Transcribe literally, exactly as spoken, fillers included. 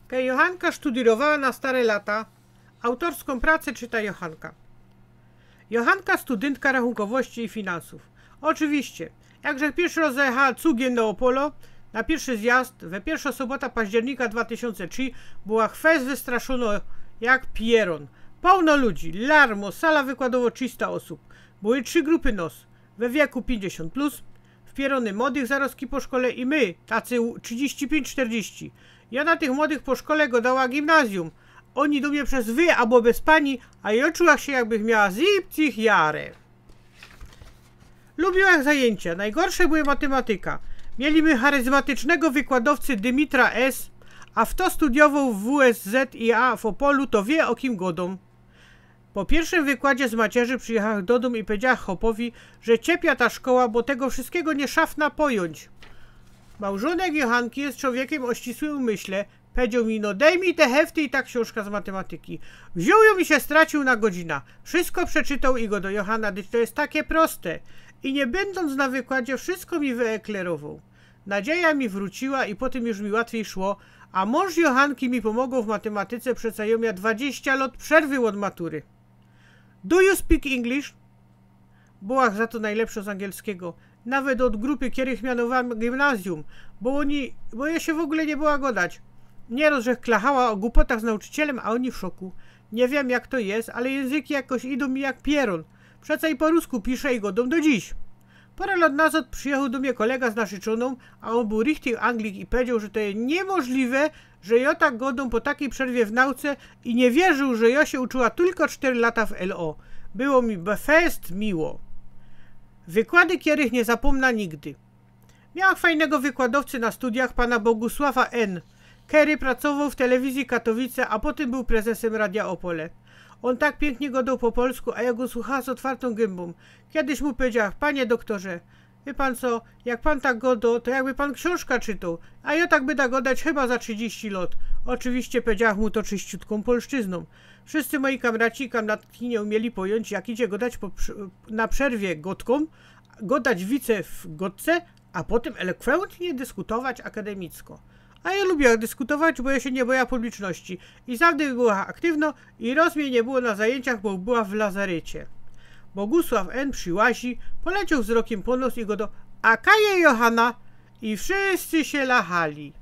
Kej Johanka sztudiyrowała na stare lata, autorską pracę czyta Johanka. Johanka, studyntka rachunkowości i finansów. Oczywiście, jakże piyrszy roz zajechała cugiem do Opolo na piyrszy zjazd, we piyrszõ sobota października dwa tysiōnce trzi, była chwest wystraszōnŏ jak pierōn. Połno ludzi, larmo, sala wykładowo trzista ôsōb. Były trzi grupy nos. We wieku piyńćdziesiōnt plus, wpierōny młodych zarozki po szkole i my, tacy u-, trzidziści piyńć, sztyrdziści. Jŏ na tych młodych po szkole godała gimnazjum. Ôni do mie bez wy abo bez pani, a jŏ czuła sie, jakbych miała zipcich jarę. Lubiłach zajyńcia. Nojgorsze były matematyka. Mieli my charyzmatycznego wykładowcę Dymitra S., a fto studiowoł w W S Z I A w Opolu, to wiy, ô kim godōm. Po piyrszym wykładzie z macierzy przijechałach do dōm i powiedziałach chopowi, że ciepia ta szkoła, bo tego wszyskigo niy szafna pojōńć. Małżōnek Johanki je czowiekiym ô ścisłym umyśle. Powiedzioł mi: „No dej mi te hefty i ta ksiōnżka z matematyki”. Wziōn jōm i sie straciōł na godzina. Wszysko przeczytoł i godo: „Johana, dyć to je take proste”. I niy byndōnc na wykładzie, wszysko mi wyeklerowoł. Nadzieja mi wrōciyła i potym już mi łatwiyj szło, a mōnż Johanki mi pōmogoł w matematyce, przeca jŏ mia dwadziścia lŏt przerwy ôd matury. „Do you speak English?” Byłach za to nojlepszŏ z angielskigo. Nawet ôd grupy, kerych mianowałach gimnazjum, bo ôni, bo jŏ sie w ôgōle niy była godać. Niyroz żech klachała ô gupotach z nauczycielym, a ôni w szoku. Niy wiym, jak to je, ale jynzyki jakoś idōm mi jak pierōn. Przeca i po rusku piszã i godōm do dziś. Pŏra lŏt nazŏd przijechoł do mie kolega z narzeczōnōm, a ôn bōł richtig Anglik i powiedzioł, że to je niymożliwe, że jŏ tak godōm po takij przerwie w nauce, i niy wierziōł, że jŏ sie uczyła tōlko sztyry lata w L O. Było mi be-, fest miło. Wykłady, kerych niy zapōmna nigdy. Miałach fajnego wykładowcã na studiach, pana Bogusława N., kery pracowoł w telewizji Katowice, a potym bōł prezesym Radia Opole. Ôn tak piyknie godoł po polsku, a jŏ go słuchała z ôtwartōm gymba. Kejś mu powiedziałach: „Panie doktorze, wiy pan co, jak pan tak godo, to jakby pan ksiōnżka czytoł, a jŏ tak byda godać chyba za trzidziści lŏt”. Ôczywiście powiedziałach mu to czyściutkōm polszczyznōm. Wszyscy moji kamraci i kamratki niy umieli pojōńć, jak idzie godać po prze-, na przerwie godkōm, godać wice w godce, a potym elokwentnie dyskutować akademicko. A jŏ lubiałach dyskutować, bo jŏ sie niy bojałach publiczności. I zawdy byłach aktywnŏ i roz mie niy było na zajyńciach, bo byłach w lazarycie. Bogusław N. prziłazi, polecioł wzrokym po nos i godo: „A kaj je Johana?” I wszyscy sie lachali.